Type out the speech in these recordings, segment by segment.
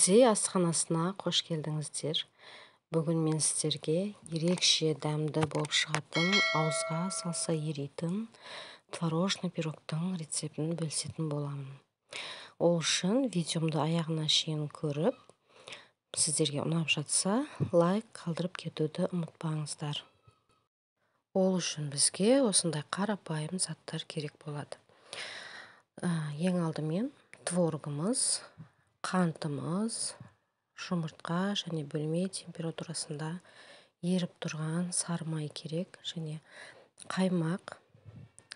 Музей асханасына қош келдіңіздер. Бүгін мен сіздерге ерекше дәмді болып шығатын, ауызға салса еритін творожный пирогтың рецептін бөлісетін боламын. Ол үшін видеомды аяғына шейін көріп, сіздерге ұнап жатса, лайк қалдырып кетуді ұмытпаңыздар. Ол үшін бізге осындай қарапайым заттар керек болады. Ең алдымен творогымыз, қантымыз, жұмыртқа және бөлме температурасында еріп тұрған сары май керек, және қаймақ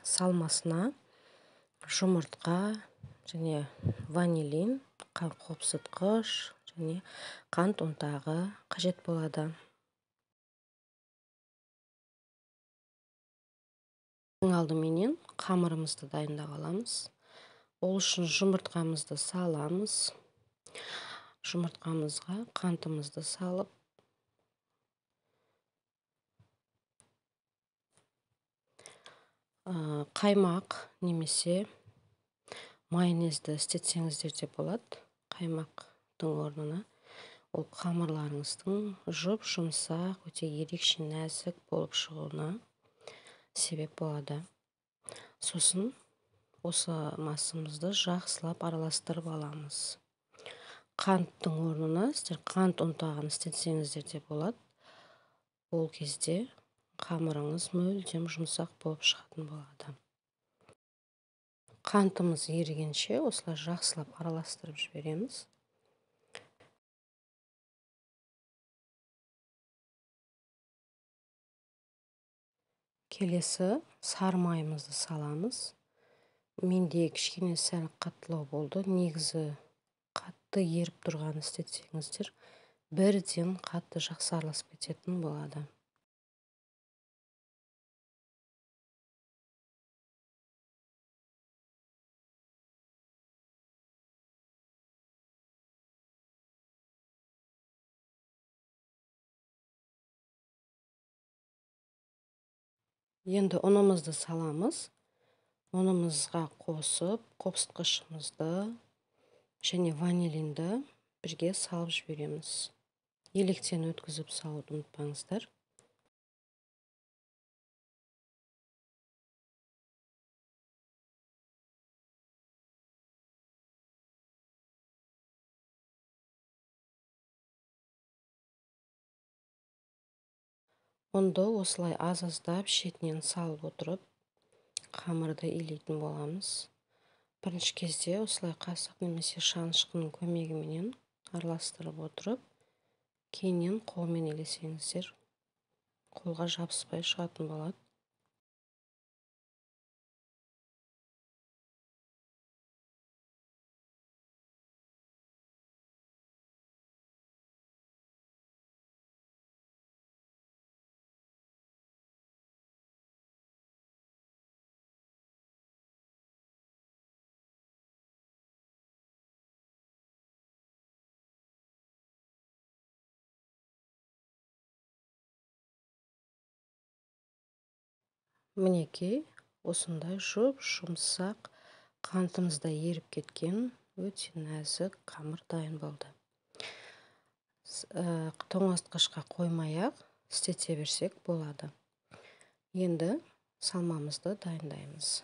салмасына жұмыртқа және ванилин, қопсытқыш және қант ұнтағы қажет болады. Ең алдыменен қамырымызды дайындап аламыз. Ол үшін жұмыртқамызды саламыз. Жұмыртқамызға қантымызды салып, қаймақ немесе майонезді істетсеңіздер де болады. Қаймақтың орнына ол қамырларыңыздың жұп-жұмсақ, өте ерекше нәзік болып шығуына себеп болады. Сосын осы массамызды жақсылап араластырып аламыз. Қанттың орнына сіздер қант ұнтағын істетсеңіздер де болады. Ол кезде қамырыңыз мүлдем жұмсақ болып шығатын болады. Қантымыз ерігенше осылай жақсылап араластырып жібереміз. Келесі сары майымызды саламыз. Менде кішкене сәл қаттылау болды. Негізі қатты еріп тұрғанын істетсеңіздер, бірден қатты жақсы араласып кететін болады. Енді ұнымызды саламыз. Ұнымызға қосып, қопсытқышымызды және ванилинді бірге салып жібереміз. Електен өткізіп салуды ұмытпаңыздар. Ұнды осылай аз-аздап шетінен салып отырып, қамырды илейтін боламыз. Бірінші кезде осылай қасық немесе шанышқының көмегіменен араластырып отырып, кейіннен қолмен илесеңіздер, қолға жабыспай шығатын болады. Мінекей, осындай жұп-жұмсақ, қантымыз да еріп кеткен өте нәзік қамыр дайын болды. Тоңазытқышқа қоймай-ақ істете берсек болады. Енді салмамызды дайындаймыз.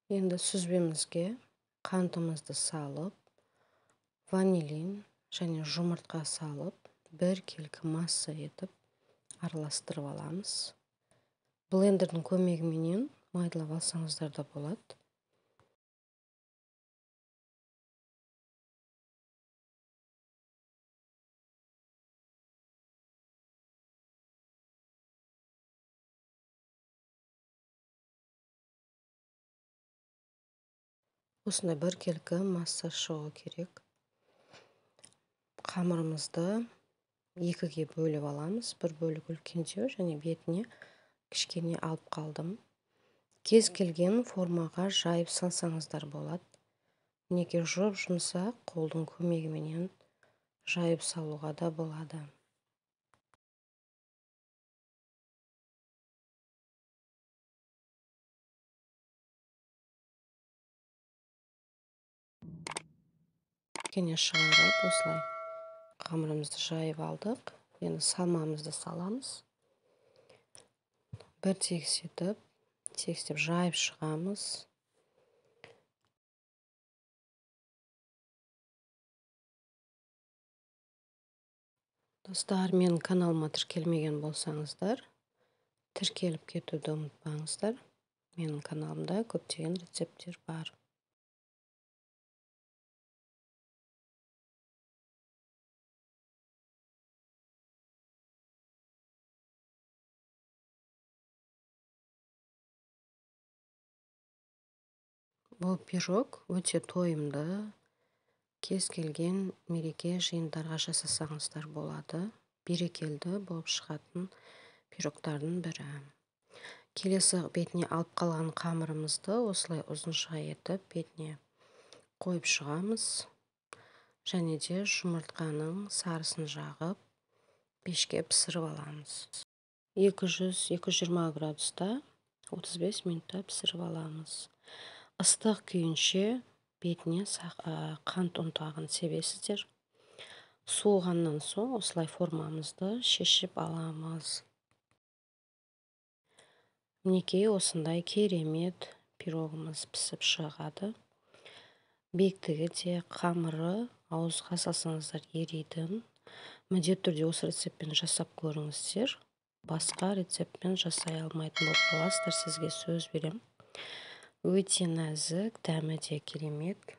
Енді сүзбемізге қантымызды салып, ванилин және жұмыртқа салып, біркелкі масса етіп араластырып аламыз. Блендердің көмегіменен майдалап алсаңыздар да болады. Осындай біркелкі масса шығу керек. Қамырымызды екіге бөліп аламыз. Бір бөлік үлкендеу және бетіне кішкене алып қалдым. Кез келген формаға жайып салсаңыздар болады. Мінекей жұп-жұмсақ, қолдың көмегіменен жайып салуға да болады. Кішкене шығарып, осылай қамырымызды жайып алдық. Енді салмамызды саламыз. Бір тегіс етіп, тегістеп жайып шығамыз. Достар, менің каналыма тіркелмеген болсаңыздар, тіркеліп кетуді ұмытпаңыздар. Менің каналымда көптеген рецепттер бар. Бұл пирог өте тойымды, кез келген мереке жиындарға жасасаңыздар болады. Берекелді болып шығатын пирогтардың бірі. Келесі бетіне алып қалған қамырымызды осылай ұзынша етіп бетіне қойып шығамыз. Және де жұмыртқаның сарысын жағып, пешке пісіріп аламыз. 200-220 градуста 35 минутта пісіріп аламыз. Ыстық күйінше бетіне қант ұнтағын себесіздер. Суығаннан соң осылай формамызды шешіп аламыз. Мінекей осындай керемет пирогымыз пісіп шығады. Биіктігі де, қамыры ауызға салсаңыздар ерейтін. Міндетті түрде осы рецептпен жасап көріңіздер. Басқа рецептпен жасай алмайтын болып қаласыздар, сізге сөз беремін. Өте нәзік, дәмі де керемет.